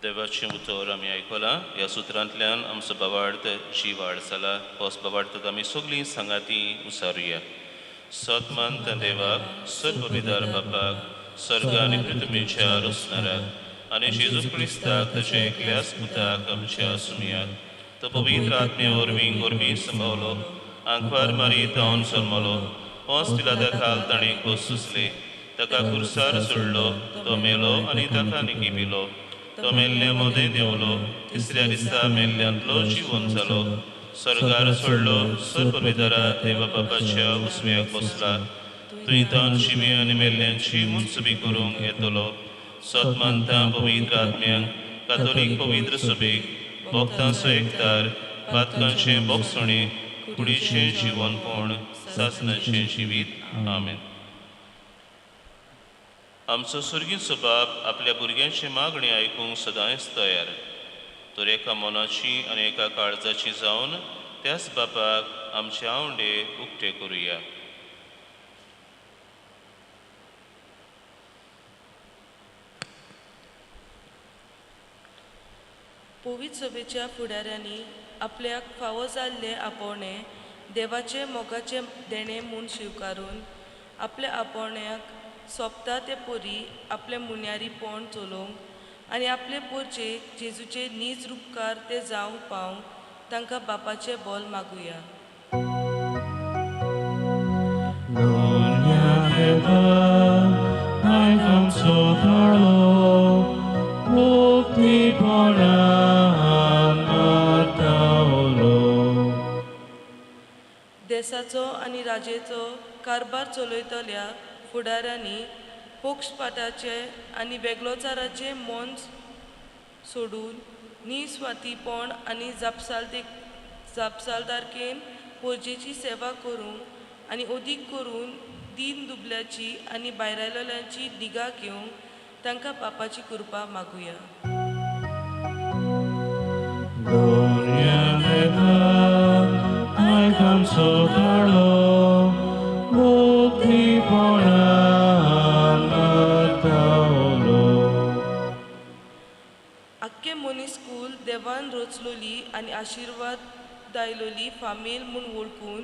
[SPEAKER 1] देवाचें उतर आमी आयकलां. ह्या सुत्रांतल्यान आमचो बाबार्थ जिवाड जाला. होच बाबार्थ आमी सगळीं सांगाती उसारुया. सत मानता देवाक, सर्वविदार बापाक, सर्ग आनी पृथ्वीच्या रचणाराक आनी जेजू क्रिस्ताक ताच्या एकल्याच पुताक आमच्या सुमयाक, तो पवित्र आत्म्या वरवीं गोरवीं संभवलो, आंकवार मारी तावन जल्मलो, पोंस पिलाता खाल ताणें खोस सुचले, ताका कुर्सार सोडलो, तो मेलो आनी ताका निकी पिलो, तो मेल्ल्या मदें देंवलो, तिसऱ्या दिसा मेल्ल्यांतलो जिवन जालो, स्वर्गार सोडलो, सर्वविदारा देवा बापाच्या उस्म्याक बसला, थंय तावन शिवी आनी मेल्ल्यांची मुनसुबी करूंक येतलो. सत मानता पवित्र आत्म्यांक, कातोलीक पवित्र सभेक, भक्तांचो एकतार, पातकांचें बोगसणें, कुडीचें जिवनपण, सासणाचें जिवीत. आमेन. आमचो सुर्गीचो बाप आपल्या भुरग्यांची मागणी आयकूंक सदांच तयार, तर एका मनाची आनी एका काळजाची जावन त्याच बापाक आमचे आवंडे उक्ते करुया.
[SPEAKER 5] पवित्र सभेच्या फुडाऱ्यांनी आपल्याक फावो जाल्लें आपोवणें देवाचें मोगाचें देणें म्हूण स्विकारून आपल्या आपोवण्याक सोंपता ते परी आपलें मुन्यारीपण चलोवंक आनी आपले पोरचेक जेजूचे नीज रुपकार ते जावंक पावंक तांकां बापाचें बोल मागुया. देसाचो आनी राजेचो कारभार चलयतल्या फुडाऱ्यांनी पक्षपाताचे आनी वेगळोचाराचे मन सोडून निस्वार्थीपण आनी जापसालदारकेन पोरजेची सेवा करूंक आनी अदीक करून दीन दुबल्याची आनी भायरायल्यांची निगा घेवंक तांकां बापाची कृपा मागुया. आख्खे मनीस स्कूल देवान रचलोली आनी आशिर्वाद दायलोली फामील म्हूण वळखून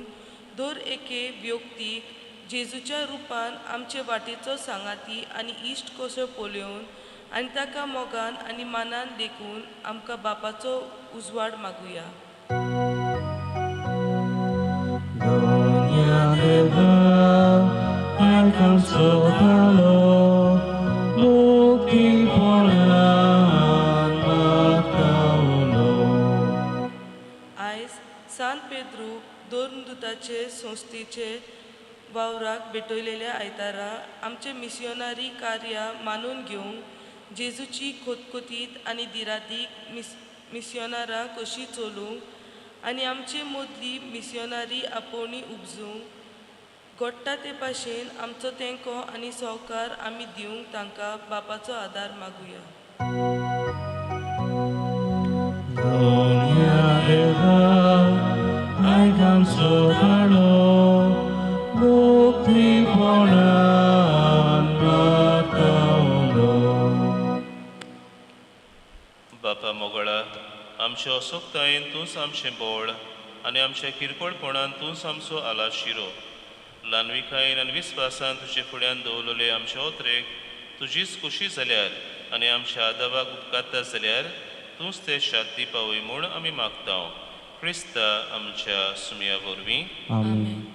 [SPEAKER 5] दर एके व्यक्तीक जेजूच्या रुपान आमचे वाटेचो सांगाती आनी इश्ट कसो पळोवन आनी ताका मोगान आनी मानान देखून आमकां बापाचो उजवाड मागुया. आयज सान पेद्रू दोरदूताचे संस्थेचे वावराक भेटयलेल्या आयतारा आमचे मिसियोनारी कार्यां मानून घेवंक जेजूची खोतखोतीत आनी दिरादीक मिसियोनारां कशी चलूंक आनी आमचे मदली मिसियोनारी आपोवणी उपजूंक घडटा ते भाशेन आमचो तेंको आनी सहकार आमी दिवंक तांकां बापाचो आदार मागुया.
[SPEAKER 1] बापा मोगळा, आमच्या असोक्तायेन तूंच आमचें बळ आनी आमच्या किरकोळपणान तूंच आमचो आलाशिरो. ल्हानविकायेन आनी विस्वासान तुजे फुड्यान दवरलेले आमचे ओतरेक तुजीच खुशी जाल्यार आनी आमच्या आदावाक उपकारता जाल्यार तूंच ते शांती पावय म्हूण आमी मागता. क्रिस्ता आमच्या सुमया वरवीं.
[SPEAKER 2] आमेन.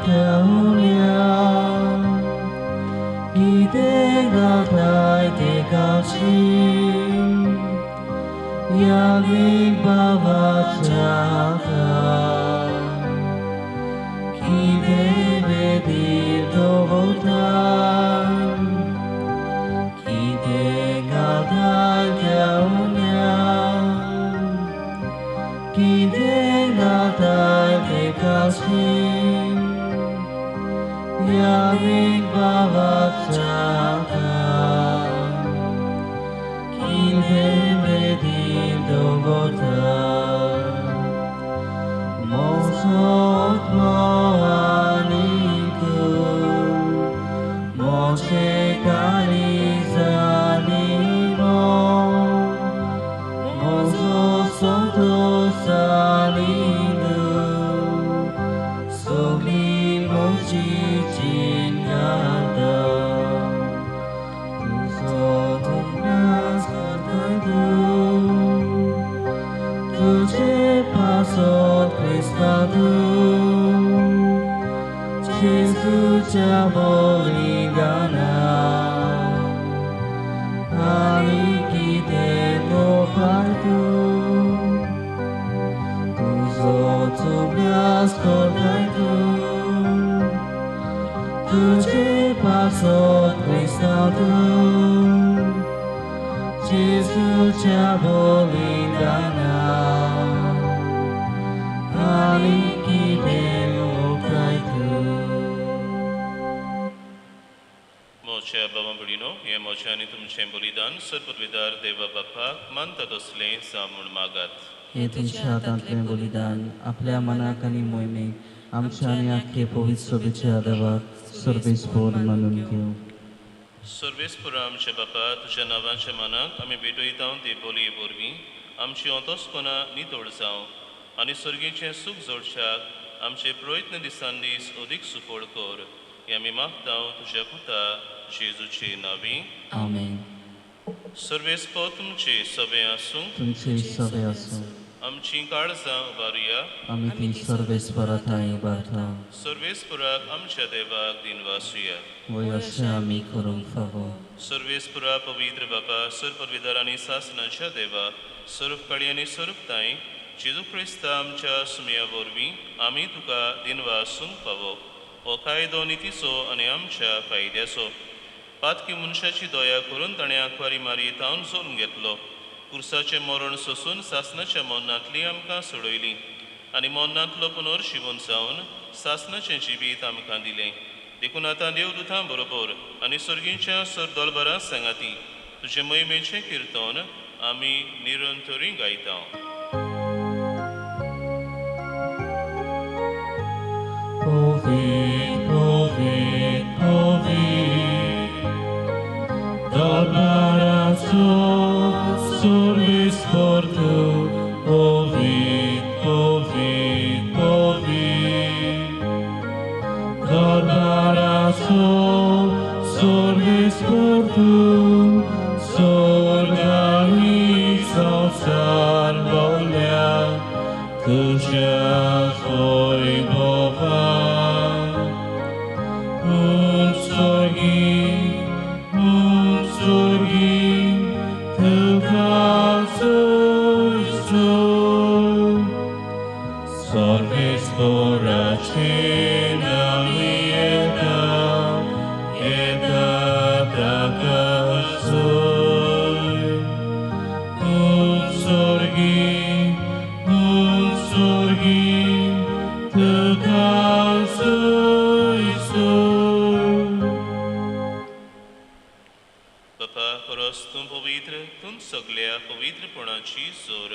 [SPEAKER 2] त्या उण्या कितें घालताय ते काशी यादीक बाबाच्या हातार कितें बेदीर दवरता कितें घालताय त्या उण्या कितें घालताय ते काशी यादीक बाबाच्या हातार कितें बेदीर दवरता म्हजो आत्मो आनीक म्हजें काळीज आनी मन म्हजो संतोश आनी दुख सगळी म्हजी जीण घालता तुजो उगडास करताय तूं तुजे पासत क्रिस्ता तूं जेजूच्या बलिदानाक आनी कितें दोपार तूं तुजो उगडास करताय तूं तुजे पासत क्रिस्ता तूं जेजूच्या बलिदानाक आनी कितें लोकाय तूं.
[SPEAKER 1] म्हज्या बाबा भयणीनो, हें म्हजें आनी तुमचें बलिदान सर्वविदार देवा बापाक मानता तसलें जावं म्हूण मागात.
[SPEAKER 2] हें तुमच्या हातांतलें बलिदान आपल्या मनाक आनी मोहिमेक आमच्या आनी आख्खे पवित्र सभेच्या देवाक सर्वेस्पोर मानून घेवं.
[SPEAKER 1] सर्वेस्पुरा आमच्या बापा, तुज्या नांवाच्या मानाक आमी भेटयता ते बोलये वरवीं आमची अंतस्पना नितळ जावं आनी सर्गीचें सूख जोडच्याक आमचे प्रयत्न दिसान दीस अदीक सुफळ कर, हें आमी मागता तुज्या पुता जेजूचे नांवी.
[SPEAKER 2] आमेन.
[SPEAKER 1] सर्वेस्पोर तुमचे सगळे आसूं.
[SPEAKER 2] तुमचे सगळे आसूं.
[SPEAKER 1] आमची काळजां उबारुया.
[SPEAKER 2] आमी ती सर्वेस्परा थंय उबारता.
[SPEAKER 1] सर्वेस्पुराक आमच्या देवाक दिनवासुया.
[SPEAKER 2] वय अशें आमी करूंक फावो.
[SPEAKER 1] सर्वेस्पुरा पवित्र बापा, सर्वविदार आनी सासनाच्या देवा, सर्व काळी आनी सर्व तांय जेजू क्रिस्ता आमच्या सुमया वरवीं आमी तुका दिनवासूंक फावो. हो कायदो नितीचो आनी आमच्या फायद्याचो. पातकी मनशाची दया करून ताणें आंकवारी मारी तावन जल्म घेतलो. कुर्साचें मरण सोसून सासनाच्या मरणांतली आमकां सोडयली आनी मरणांतलो पुनर्शिवून जावन सासनाचें जिवीत आमकां दिलें. देखून आतां देवदूतां बरोबर आनी सर्गींच्या सरदोलबरां सांगाती तुजे मोहिमेचें किर्तन आमी निरंतरी गायता.
[SPEAKER 2] Ovid, Ovid, Ovid, Dolbarazo, Sorbis Portu, Ovid, Ovid, Ovid, Dolbarazo, Sorbis Portu, Sorganizo Salvolea, Tuja foi bova.
[SPEAKER 1] सगळ्या पवित्रपणाची जोर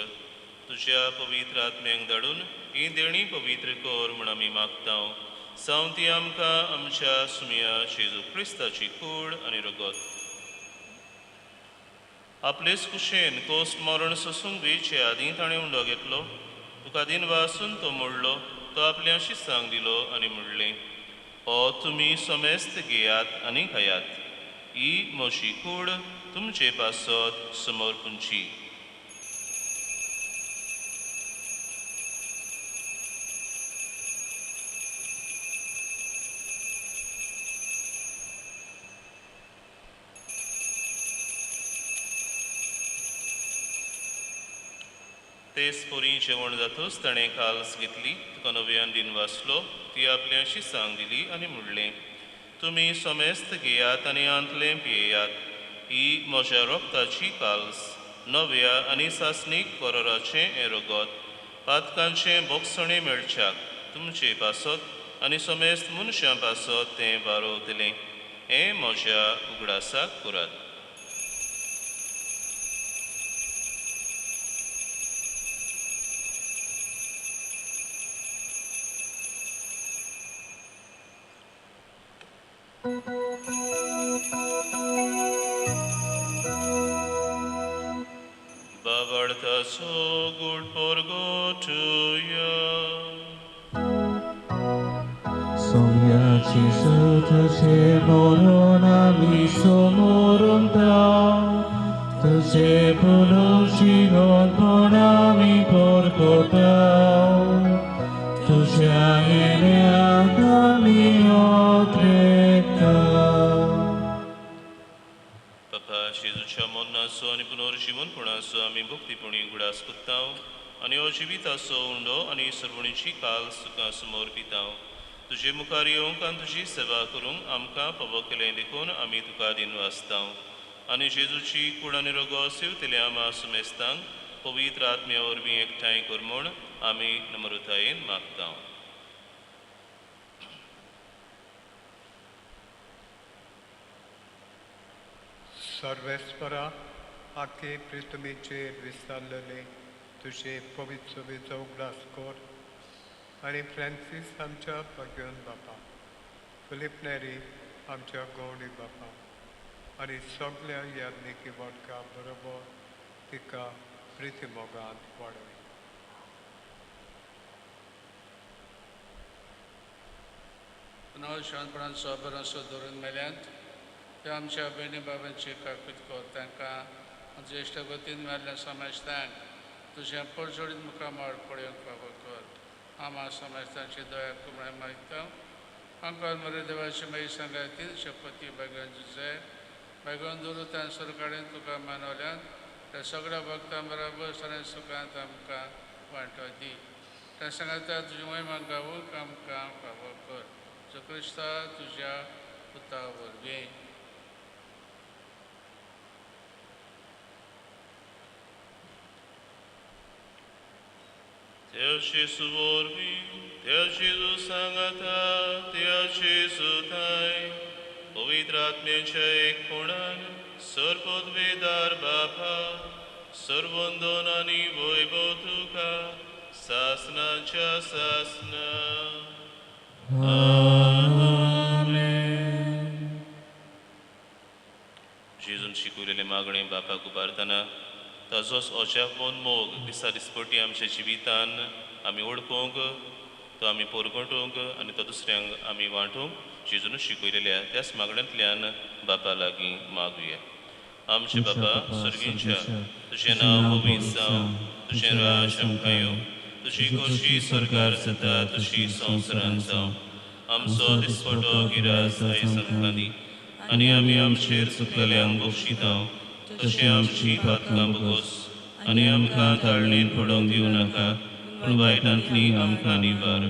[SPEAKER 1] तुज्या पवित्र आत्म्यांक धाडून ही देणी पवित्र कर म्हूण आमी मागता. जावं ती आमकां आमच्या सुमया जेजू क्रिस्ताची कूड आनी रगत. आपलेच कुशेन कोस्ट मरण सोसूंक वेचे आदीं ताणें उंडो घेतलो. तुका दिनवासून तो मोडलो, तो आपल्या शिसांक दिलो आनी म्हणलें, हो तुमी समेस्त घेयात आनी खायात, ही म्हजी कूड तुमचे पासत समर्पूंची. तेच परी जेवण जातूच ताणें काल्स घेतली, तुका नव्यान दिन वाचलो, ती आपल्या शिसांक दिली आनी म्हणलें, तुमी समेस्त घेयात आनी आंतलें पियेयात. ही म्हज्या रोगताची काल्स, नव्या आनी सासणीक कराराचें हें रगत, पातकांचें बोगसणें मेळच्याक तुमचे पासत आनी समेस्त मनशां पासत तें वारोवतलें. हें म्हज्या उगडासाक करात. बाबार्थाचो गूढ परगटुया.
[SPEAKER 2] सोम्या जेजू तुझे मरण आमी समोरंता, तुझे पुनर्जीवनपण आमी परगटा, तुझ्या येण्याक आमी ओत्रेता.
[SPEAKER 1] बापा, जेजूच्या मरणाचो आनी पुनर्जीवनपणाचो आमी भक्तीपणी उगडास करता आनी हो जिविताचो उंडो आनी सर्वणीची काल तुका समोर पिता. तुजे मुखार येवंक आनी तुजी सेवा करूंक आमकां फावो केलें देखून आमी तुका दिनवासता. आनी जेजूची कूड आनी रगत सेवतल्या आमा सुमेस्तांक पवित्र आत्म्या वरवीं एकठांय कर म्हूण आमी नम्रतायेन मागता.
[SPEAKER 6] सर्वेस्परा, आखे प्रितुमीचेर विसरलेले तुजे पवित्र सभेचो उगडास कर आनी फ्रांसीस आमच्या भाग्यवन बापा, फिलीप नेरी आमच्या गवडी बापा आनी सगल्या याज्ञिकी वडका बरोबर तिका प्रिती मोगान वाडय.
[SPEAKER 4] पुनः शांतपणान सोबरांसो धरून मेल्यांत त्या आमच्या भयणी बाबांची काकूत कर. तांकां ज्येश्ठ गतीन मेल्ल्या समाजतांक तुज्या परजोडीत मुखामळ पळोवंक फावो कर. आमा समाजतांची दया कुमळे मागता. अंकल मरे देवाची मागीर सांगातीन शपथी बागन जुजे बागन दुरुतान सरकारान तुका मानवल्यान त्या सगळ्या भक्तां बराबर सगळ्या सुखांत आमकां वांटो दी. त्या सांगाता तुजी महिमा गावूंक आमकां फावो कर. जो क्रिस्ता तुज्या पुता वरवीं.
[SPEAKER 1] त्या जेजू वरवीं, त्या जेजू सांगाता, त्या जेजू थाय पवित्र आत्म्याच्या एकपणान सर्वोद्वेदार बापा, सर्वंदन आनी वैभव तुका सासनाच्या सासना.
[SPEAKER 2] आमेन.
[SPEAKER 1] जेजून शिकवलेले मागणे बापाक उबारतना ताजोच अजापन मोग दिसा दिसपटी आमच्या जिवितान आमी वळखूंक, तो आमी परगटूंक आनी तो दुसऱ्यांक आमी वांटूंक जेजून शिकयलेल्या त्याच मागण्यांतल्यान बापा लागीं मागुया. आमचे बापा सर्गींच्या, तुजें नांव पवित्र जावं, तुजें राज आमकां येवं, तुजी खोशी सरकार जाता तशी संवसारांत जावं. आमचो दिसपटो गिरास आयज आमकां दी आनी आमी आमचेर चुकलेल्यांक बक्षिता तशें आमची पातकां बोगोस आनी आमकां ताळणेन पडोवंक दिवं नाका, पूण वायटांतली आमकां निवार.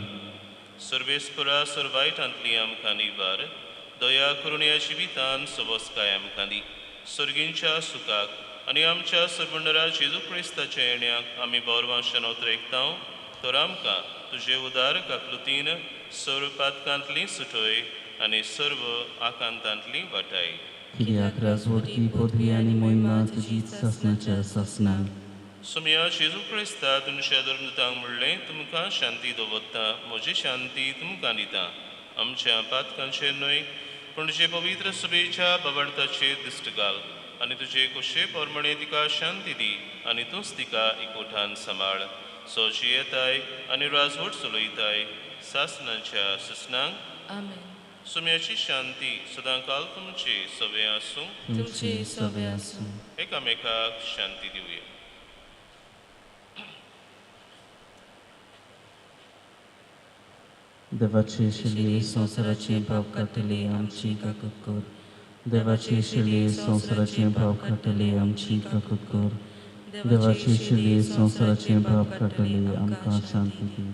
[SPEAKER 1] सर्वेस्परा सर वायटांतली आमकां निवार. दया करून ह्या जिवितान सवस्काय आमकां दी. सर्गींच्या सुखाक आनी आमच्या सर्वंडरा जेजू क्रिस्ताच्या येण्याक आमी बौरवांशान उतरेकता. तर आमकां तुजे उदार काकलुतीन सर्व पातकांतली सुटय आनी सर्व आकांतांतली वाटाय.
[SPEAKER 2] कित्याक राजवटकी पदवी आनी महिमा तुजीच सासणाच्या सासणाक.
[SPEAKER 1] सोमया जेजू क्रिस्ता तुमच्या धर्मदूतांक म्हणलें, तुमकां शांती दवरता, म्हजी शांती तुमकां दिता. आमच्या पातकांचेर न्हय पूण तुजे पवित्र सभेच्या बाबार्थाचेर दिश्ट घाल आनी तुजे खोशे प्रमाणे तिका शांती दी आनी तूंच तिका एकवठान सांबाळ. सो जियेताय आनी राजवट चलयताय सासणाच्या सासणाक.
[SPEAKER 5] आमेन.
[SPEAKER 1] सोम्याची शांती सदांकाल तुमचे सवे आसूं.
[SPEAKER 5] तुमचे सवे आसूं.
[SPEAKER 1] एकामेकाक शांती दिवया.
[SPEAKER 2] देवाचे शिले संवसाराचे पाप काडटले आमची काकूत कर. देवाचे शिले संवसाराचे पाप काडटले आमची काकूत कर. देवाची शिली संवसाराचें पाप काडटली, आमकां शांती दी.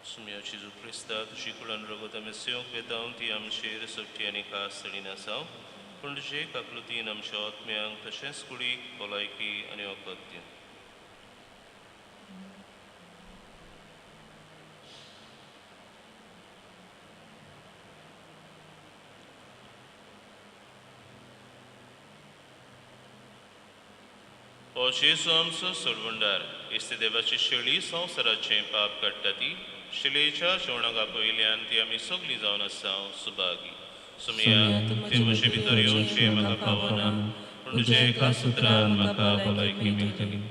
[SPEAKER 1] सुम्या जेजू क्रिस्ता, तुजी कुळान रगत आमी सेवंक वेतावन ती आमचेर सुट्टी आनी खास चडिना जावं, पूण तुजे काकलुतीन आमच्या आत्म्यांक तशेंच कुडीक भलायकी आनी वखद दिवं. ओ जेजू आमचो सोडवणदार, इस्ते देवाची शेळी संवसाराचें पाप काडटा ती शिलेच्या जेवणाक आपयल्यान ती आमी सगळीं जावन आसा सुभागी. सुमया, तुवें म्हजे भितर येवचें म्हाका पावना, पूण तुज्या एका सुत्रान म्हाका भलायकी मेळटली.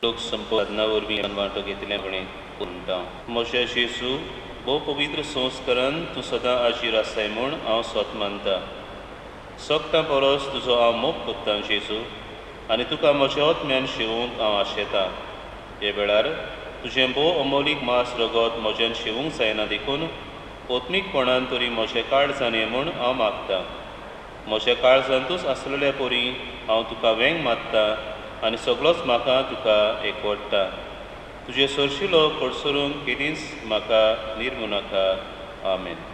[SPEAKER 1] लोक संपादना वरवीं वांटो घेतिल्ले म्हणटा म्हज्या जेजू, भोव पवित्र संस्कारान तूं सदां आजीर आसाय म्हूण हांव स्वत मानता. सगटां परस तुजो हांव मोग कोत्तां जेजू, आनी तुका म्हज्या आत्म्यान शेवूंक हांव आशेतां. हे वेळार तुजें भोव अमोलीक मांस रगत म्हज्यान शेवूंक जायना देखून आत्मीकपणान तरी म्हजें काळजान ये म्हूण हांव मागतां. म्हज्या काळजांतूच आसलेल्या परी हांव तुका वेंग मारता आनी सगळोच म्हाका तुका एकवडटा. तुजे सरशिलो कडसरून केदींच म्हाका निर्मू नाका. आमेन.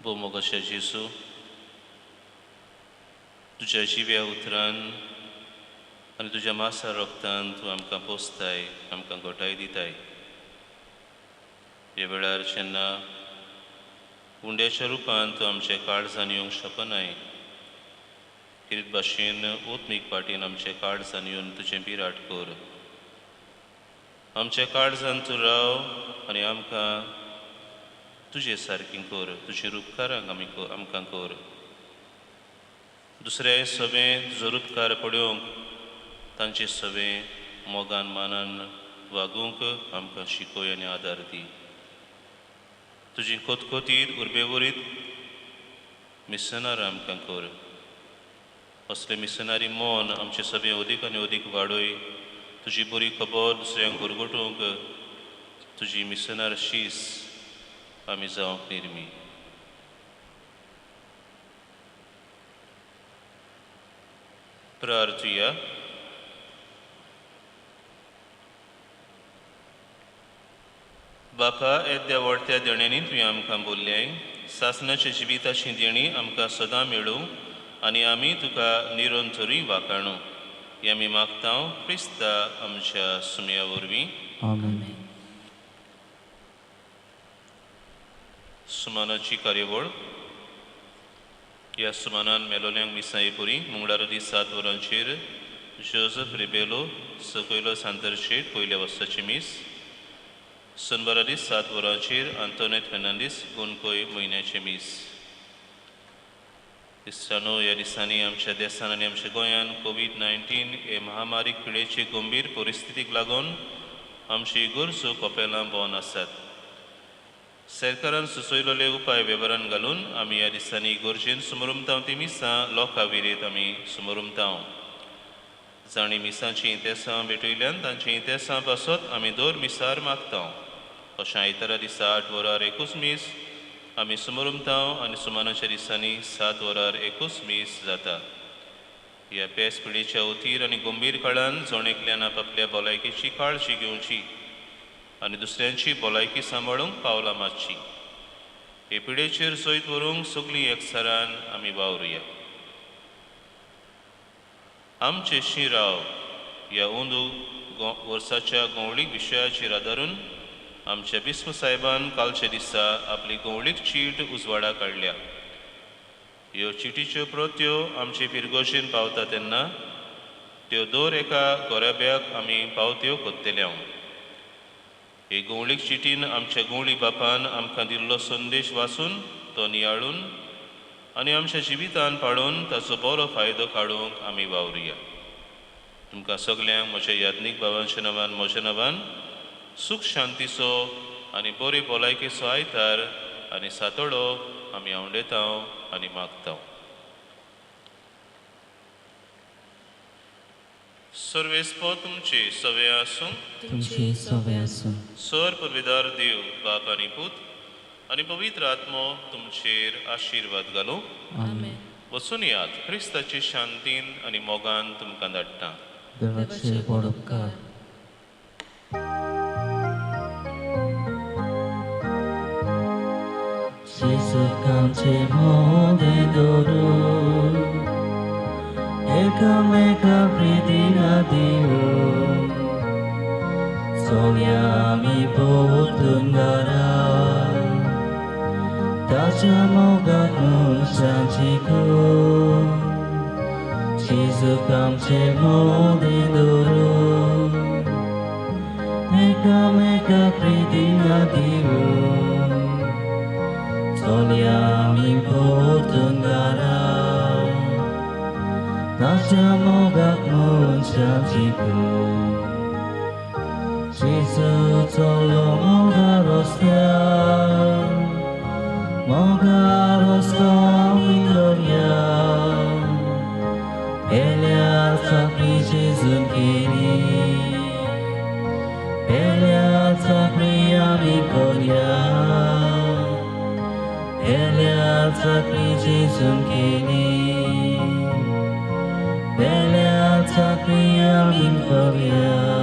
[SPEAKER 1] भोव जेजू, तुज्या जिव्या उतरान आनी तुज्या मासा रोगतान तूं आमकां पोसताय, आमकां गोठाय दिताय. ह्या वेळार जेन्ना उंड्याच्या रुपान तूं आमच्या काळजान येवंक शकनाय, किरीट भाशेन ओत्मीक पाटीन आमच्या काळजान येवन तुजें बिराट कर. आमच्या काळजान तूं राव आनी आमकां तुजे सारकीं कर, तुजे उपकारांक आमी आमकां कर. दुसऱ्या सगळें तुजो उपकार पळोवंक, तांचे सगळें मोगान मानान वागूंक आमकां शिकय आनी आदार दी. तुजी खोतखोतीत उर्बेवरीत मिसनार आमकां कर. असले मिसनारी मन आमचे सगळें अदीक आनी अदीक वाडय. तुजी बरी खबर दुसऱ्यांक घरगोटूंक तुजी मिसनार शीस आमी जावंक निर्मी. प्रार्थुया. बापा, येद्या व्हडत्या देण्यांनी तुवें आमकां बोल्ल्याय. सासणाच्या जिविताची देणी आमकां सदां मेळूं आनी आमी तुका निरंतरूय वाखाणू. हें आमी मागता क्रिस्ता आमच्या सुम्या वरवीं.
[SPEAKER 2] आमेन.
[SPEAKER 1] सुमानाची कार्यावळ. ह्या सुमानान मेलोल्यांक मिसां पुरी मंगळारा दीस 7 वरांचेर जोजफ रिबेलो सकयलो सांतरशेट पयल्या वर्साची मीस. सोनबारा दीस 7 वरांचेर आंतोनेत फेर्नांदीस गोनकोय म्हयन्याचें मीस. क्रिस्तानो, ह्या दिसांनी आमच्या देसान आनी आमच्या गोंयान कोवीड-19 हे महामारी पिडेचे गंभीर परिस्थितीक लागून आमची इगर्जो कपेलां बंद आसात. सरकारान सुचयलेले उपाय वेव्हारान घालून आमी ह्या दिसांनी इगर्जेन सुमरुमतांव ती मिसां लोकां विरेत आमी सुमरुमतांव. जांणी मिसांची इतिहासां भेटयल्यान तांची इतिहासां पासत आमी दर मिसार मागतांव. अशें आयतारा दिसा 8 वरार एकूच मीस आमी सुमरुमतांव आनी सुमानाच्या दिसांनी 7 वरार एकूच मीस जाता. ह्या पेस पिडेच्या उतीर आनी गंभीर काळान जण एकल्यान आपापल्या भलायकेची काळजी घेवची आनी दुसऱ्यांची भलायकी सांबाळूंक पावलां मारची. हे पिडेचेर जैत व्हरूंक सगळीं एकसारान आमी वावरुया. आमचे शिराव ह्या अंदू वर्साच्या गवळीक विशयाचेर आदारून आमच्या बिस्म साहेबान कालच्या दिसा आपली गवळीक चीट उजवाडा काडल्या. ह्यो चिटीच्यो प्रत्यो आमचे पिरगोशेन पावता तेन्ना त्यो दर एका गोराब्याक आमी पावत्यो कोत्तले. हे गवळीक चिटीन आमच्या गवळी बापान आमकां दिल्लो संदेश वाचून तो नियाळून आनी आमच्या जिवितान पाळून ताचो बरो फायदो काडूंक आमी वावरुया. तुमकां सगल्यांक म्हज्या याज्ञीक बाबांच्या नांवान म्हज्या नांवान सूख शांतीचो आनी बरे भलायकेचो आयतार आनी सातोडो आमी आवडेतांव आनी मागतांव. सर्वेस्पो तुमचे सवे आसूं.
[SPEAKER 2] तुमचे सवे आसूं.
[SPEAKER 1] सर पुर्विदार देव बाप आनी पूत आनी पवित्र आत्मो तुमचेर आशिर्वाद घालूं.
[SPEAKER 2] आमेन.
[SPEAKER 1] वचून यात क्रिस्ताचे शांतीन आनी मोगान तुमकां धाडटा.
[SPEAKER 2] देवाचे व्हड उपकार. जेजूचे मोगे दवरून एकामेका प्रितीन दिवन चलया आमी परतून घरा ताच्या मोगाक मनशांची खूब. जेजूक आमचे मोगे दवरून एकामेका प्रितीन दिवन चलया आमी परतून घरा ताच्या मोगाक मनशांची खूब. जेजू चलो मोगा रस्त्यार मोगा रस्तो आमी धरया पेल्या चाकरी जेजून केली पेल्या चाकरी आमी करया पेल्या चाकरी जेजून केली पेल्या चाकरी आमी करया.